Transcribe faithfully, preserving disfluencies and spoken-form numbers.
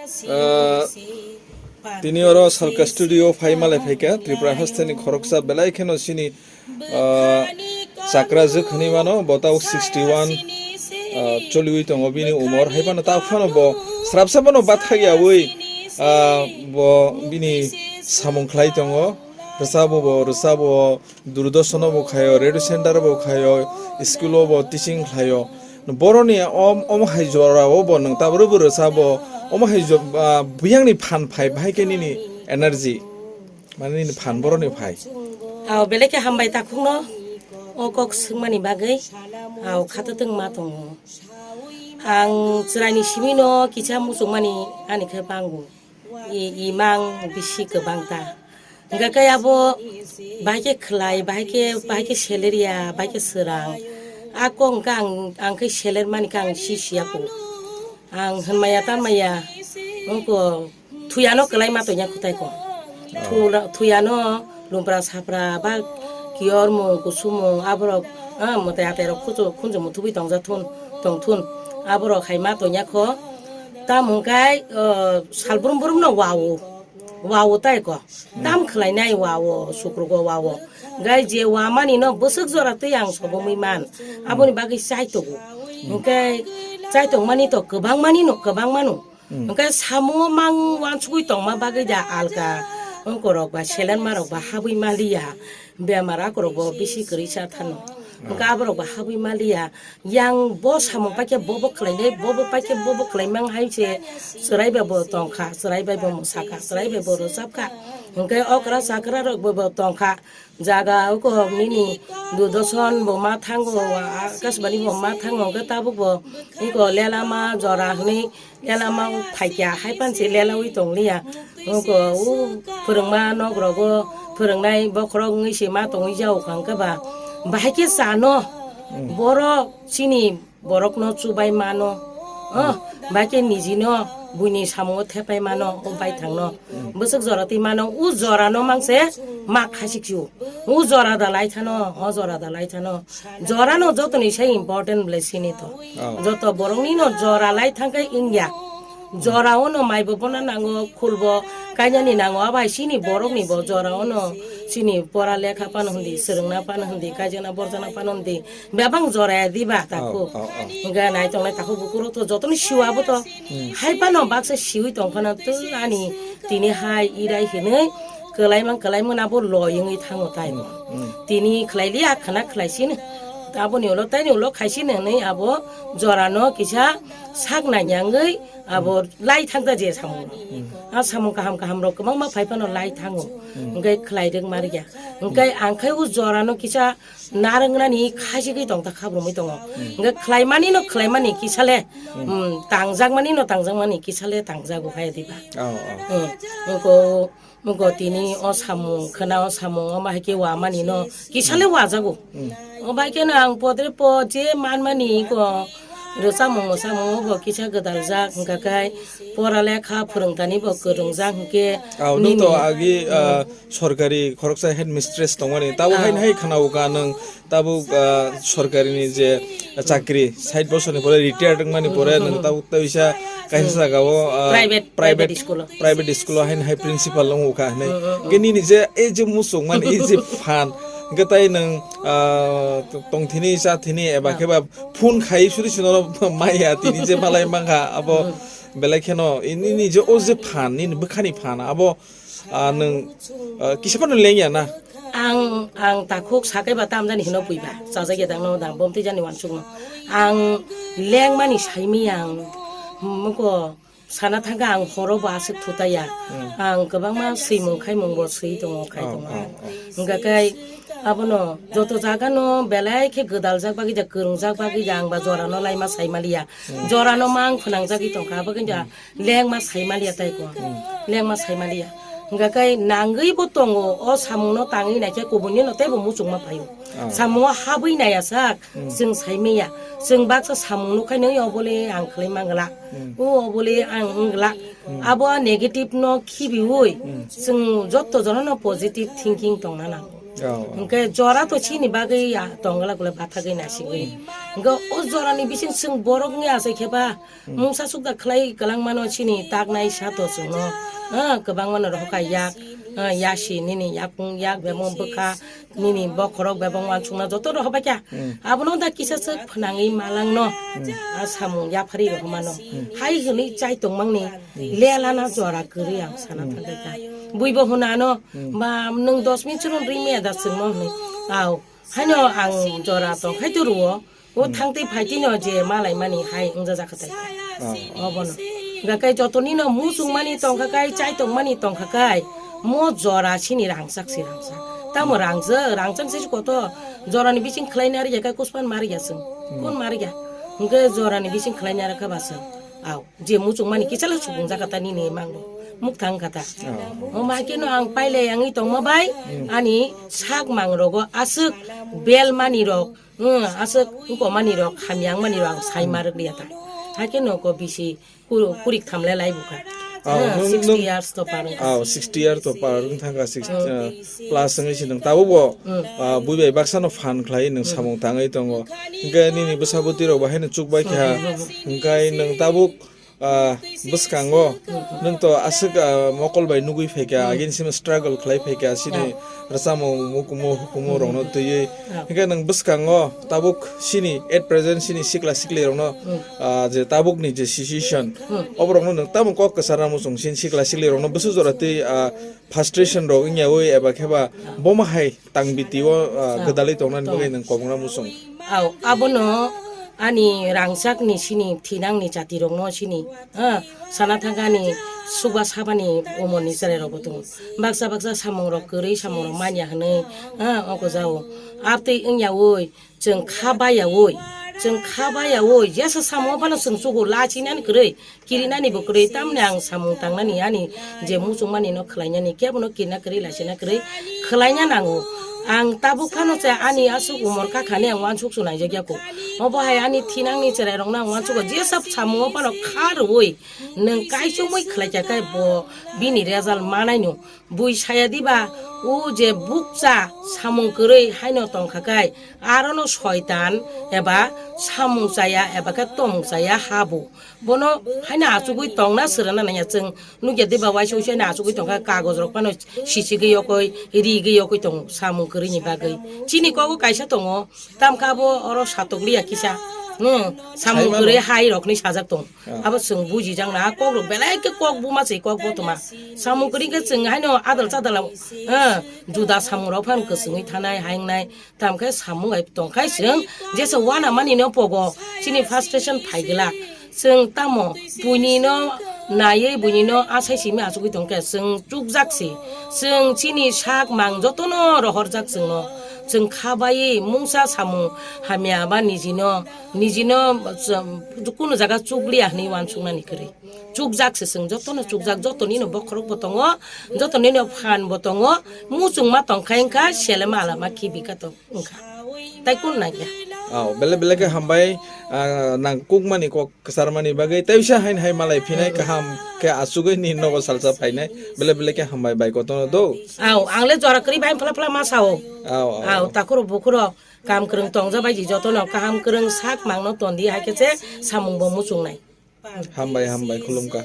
Ah, tini oro Salka Studio phai malai phaikha, Tripura hasteni khoroksa belai kheno chini, ah, chakra jwk hwnwi mano, bo tao sixty one, ah, choliwi tongo bini umor, hai phano tao phano bo srapsa bono bathak yawi, ah, bo bini samung khlai tongo, rwchabo bo, rwchabo. Doordarshan o bo khaio, radio center o bo khaio, school o bo teaching khlaio. Boroni om-, omo hai jora o bo nwng taboro bo rwchabo, omo hai jo-, ah, buyangni phan phai bahai khe nini energy, mane nini phan boroni phai. Aw, belai khe hambai takhukno o kok swngmani bagwi, aw, khatatwng ma tongo. Ang chwraini simino kisa muchungmani ani khe bango. I, imang bisi kwbang ta. Hingke khe abo bahai khe khlai, bahai khe, bahai khe seler ya, bahai khe srang. A kok hingke ang, ang khe seler mani khe ang si siya ko. Ang hwnmaya tanmaya, wngko thuyano kwlai ma tongya kutai ko. Thula-, thuyano lumpra sapra ba kiyor mung, kusum mung, aborok, ah, mwtai atai rok khunju-, khunju muthubui tongja thun, tong thun. Aborok hai ma tongya kho. Tamo hingke, ah, sal brum brum no wa o. Wa o tai ko. Tam khlai nai wa o, sukrugo wa o. Gai je wa mani no bwswk jora twi ang sobomwi man. Aboni bagwi chai tongo. Hingke chai tongmani to kwbang mani no, kwbang mano. Hingke samungo mang wansugwi tongma bagwi da alka. Wngkorok ba selenma rok ba habwi maliya. Bemar akorok bo bisi kwrwi cha thano. Hingke aborok ba habwi maliya. Yang bo samung paikhe bo bo khlainai, bo bo paikhe bo bo khlaimang hai se chwrai bai bo tongkha, chwrai bai bo mwsakha, chwrai bai bo rwchapkha. Hwnkhe okra chakra rok bo bo tongkha. Jaga uko nini Doordarshan bo ma thango, Akashbani bo ma thango, hwnkhe tabuk bo iko lelama jora hwnwi lelama phaikya hai panse lelaui tongliya. Uko u phwrwngma nok rogo phwrwngnai bokhorok wngwi se ma tongwi jao kha hwnkhe ba bahai khe chano borok chini borokno chubai mano, oh, bai khe nijino buini samungo thepai mano, o baithangno bwswk jora twi mano, o jorano mangse ma khasik chu, o jora da lai thano, o jora da lai thano, jorano jotoni sai important bwlai sini to, joto borokni no jora lai thangkhe wngya. Jora ono mai bo bono nango, khul bo kainani nango, abai chini borok ni bo jora ono chini pora lekha pano hindi, swrwngna pano hindi, kaijana borjana pano hindi, bebang jora ya diba takhuk. Oh, oh, oh. Hingga nai tongnai takhuk bukurok to jotono siwa bo to. Hmm. Hai pano baksa siwi tongkhana twi ani tini hai irai hinwi kwlai mang kwlai mang abo loi wngwi thango tai. Hmm, hmm. Tini khlai li a khana khlai sini. Aboni ulo taini ulo khai sini hinwi abo jora no kisa sak nai yangwi abo lai thangda je samung. Hmm. A samung kaham kaham rok kwbangma phai phano lai thango. Hmm. Hingke khlai rwk ma rwya. Hingke ang khai o jora no kisa narwk nani khasigwi tong ta khabrumwi tongo. Hmm. Hingke khlai mani no khlai mani kisa le, hmm, tangjak mani no tangjak mani kisa le tangjago hai diba. Oh, oh. Hmm. Hingke Mugo tini o samung khwna o samung o bahai khe wamani no kisa le wajago. Hmm. O bahai kheno ang podre pod je manmani ko rwchapmung mwsamung o bo kisa gwdaljak hwnkha khe pora lekha phwrwngtani bo kwrwngjak hwnkhe. Aw, nini nwng to agi, hmm, ah, sorkari khoroksa headmistress tongmani tabo, ah, haino hai khwna o ka nwng. Tabuk, ah, sorkarini je chakri, sait bosorni pore retired wngmani pore, hmm, nwng tabuk ta bisa kaisa, hmm, jagao, ah, private, private, private school-o, private school-o haino hai principal wngkha hinwi. Hmm, hmm, hmm. Khe nini je, ei je muchungmani, ei je phan, hwnkhe tai nwng, ah, tongthini, chathini, eba, ah, khe ba phone khai suri sino maya tini je malai mankha, abo, hmm, belai kheno, nini je o je phan, nini bwkhani phan, abo Ah, nwng, ah, kisa phano lengya na? Ang, ang takhuk sakai ba tamjani hino pui ba. Chajak ya dang no dang, bom twi jani wansuk no. Ang lengmani saimi ang, muko sana thangkha ang horo bo aswk thutaya. Hmm. Ang kwbangma swimung khaimung bo swi tongo, khai tongo. Oh, oh. Hwnkha khe abono joto jaga no belai khe gwdaljak bagwi ja, kwrwngjak bagwi ja, ang ba jora no laima saimaliya. Hmm. Jora no mang phwnangjagwi tongkha, abo khe ja, hmm. Lengma saimaliya tai ko. Hmm. Lengma saimaliya. Hingga kai nangwi bo tongo, o samung no tangwi naikhe kubuni no teibo muchungma phaio. Oh. Samung o habwi naiya sak, hmm, chwng saimaya. Chwng baksa samung nukhai nai obole ang khlai mangla. Hmm. O obole ang wngla. Hmm. Abo negative no khibiwi, hmm, chwng jotto jono no positive thinking tongna nango. Oh, oh. Hwnkhe jora to chini bagwi ya tongla gula bathagwi nasigwi. Hwnkhe o jorani bising chwng borokni achai khe ba mungsa sukda khlai kwlangmano chini taknai sato chwngno, ah, kwbangmano rohorkha yak, ah, yasi nini yakung yak bebong bwkha nini bokhorok bebong wansukna joto rohorbaikha. Hmm. Abono da kisa swk phwnangwi malangno, ah, samung yaphari rohormano. Hmm. Hai hwnwi chai tongmangni lelana jora kwrwi ang sana thangkha. Buibo hwnano, ba nwng dos minute chwrwng ri maya da chwngno hwnwi. Au, haino ang jora tongkhai to rwo. O thangtwi phaitwino je malaimani hai wngjajakha tai. Oh. Obono. Hwnkhe jotonino muchungmani tongkha kai, chai tongmani tongkha kai, mo jora sini rangchak se rangchak. Tamo rangchak, rangchak se koto jorani bising khlaina ri ya kai kuspan mari ya chwng. Kun mari ya. Hwnkhe jorani bising khlaina rwkha ba chwng. Au. Je muchungmani kisa le sukungjak kha ta nini mangno. Muk thang kha ta. Oh. O ma khe no ang pailai yangwi tongma bai, ani sak mang rogo aswk bel mani rok, hmm, aswk uko mani rok, hamyang mani rok ang sai ma rwk liya ta. Hakhe no ko bisi ku-, kurik tham le lai bukha. Oh, hmm, nwng, sixty nwng, years to par wngkha. Oh, sixty year to par wng thangkha, sixty, hmm, uh, plus wngwi si nwng tabuk bo, hmm, uh, bui bai baksa no phan khlai nwng samung tangwi tongo. Hwnkhe nini bwsa bwtwi rok bo haino chukbai kha. Hmm. Hwnkhe nwng tabuk ah, bwskango nwng to aswk, ah, mokol bai nugwi phaikha, agini simi struggle khlai phaikha, sini rwchapmung mukumu hukumu rokno twiwi. Hwnkhe nwng bwskango tabuk sini at present sini sikla sikli rokno, ah, je tabukni je situation, oborokno nwng tamo kok kwcharna muchung sini sikla sikli rokno bwswk jora twi, ah, frustration rok wngyawi eba khe ba bomo hai tang biti o, ah, gwdalwi tongnani bagwi nwng kobongna muchung. Au, abono ani rangchakni sini thinangni jatirokno sini, ah, sana thangani suba sabani umorni cherairokbo tongo. Baksa baksa samungrok kwrwi samungrok manya hwnwi, ah, oko jao. Abtwi wngyawi chwng kha bayawi, chwng kha bayawi jesa samung phano chwng chugo lachinani kwrwi. Kirinani bo kwrwi, tamni ang samung tangnani ani je muchungmani no khwlainani kebono kirina kwrwi, laisina kwrwi khwlaina nango. Ang tabuk phano se ani aswk umor kakhani ang uansuk su naijak ya kho. Obo hai ani thinangni cherairokno ang uansugo, jesa samungo phano kha rwui nwng kaichomwi khwlaikha khe bo bini result manaino. Bui saya diba, o je bukcha samung kwrwi haino tongkha khe, arono soitan eba samung chaya eba khe tomung chaya ha bo. Bono haino achugwi tongna srwna nangya chwng nukya diba, waisa waisa haino achugwi tongkha, kagoj rok phano sichigwi yokoi, rigwi yokoi tongo samung kwrwini bagwi. Chini kogo kaisa tongo, tamkha bo oro satokliya kisa, hmm, samung kwrwi hai rokni sajak tongo. Ah. Abo chwng bujijak na, ah, kok rok belai khe kok buma se kok botoma. Samung kwrwi khe chwng haino adal chadal, ah, juda samung rok phano kwchwngwi thanai, haingnai, tamkhe samung hai tongkhai chwng jesa wana mani no pogo chini frustration phai glak. Chwng tamo buini no naiwi buini no asai simi achugwi tongkhe chwng chukjak se. Chwng chini sak mang jotono rohorjak chwngno. Chwng kha baiwi mungsa samung hamya ba nijino, nijino, chwng, kunu jaga chukliya hwnwi uansuknani kwrwi. Chukjak se chwng, jotono chukjak, jotonino bokhorok bo tongo, jotonino phan bo tongo, muchungma tongkha wngkha, selema alama khibi kha tong wngkha. Tai kun nangya. Oh, bele bele khe hambai, ah, nang kukmani kok kwcharmani bagwi, tei bisa hain hai malai phinai kaham khe achugwi ni nogo salsa phainai, bele bele khe hambai bai kotono do. Au, ang le jora kwrwi bai phla phla ma sao. Au, au. Au, takhuro bukhuro kam kwrwng tongja bai di jotono kaham kwrwng sak mangno tondi hai khe se samung bo muchungnai. Hambai, hambai, khulumkha.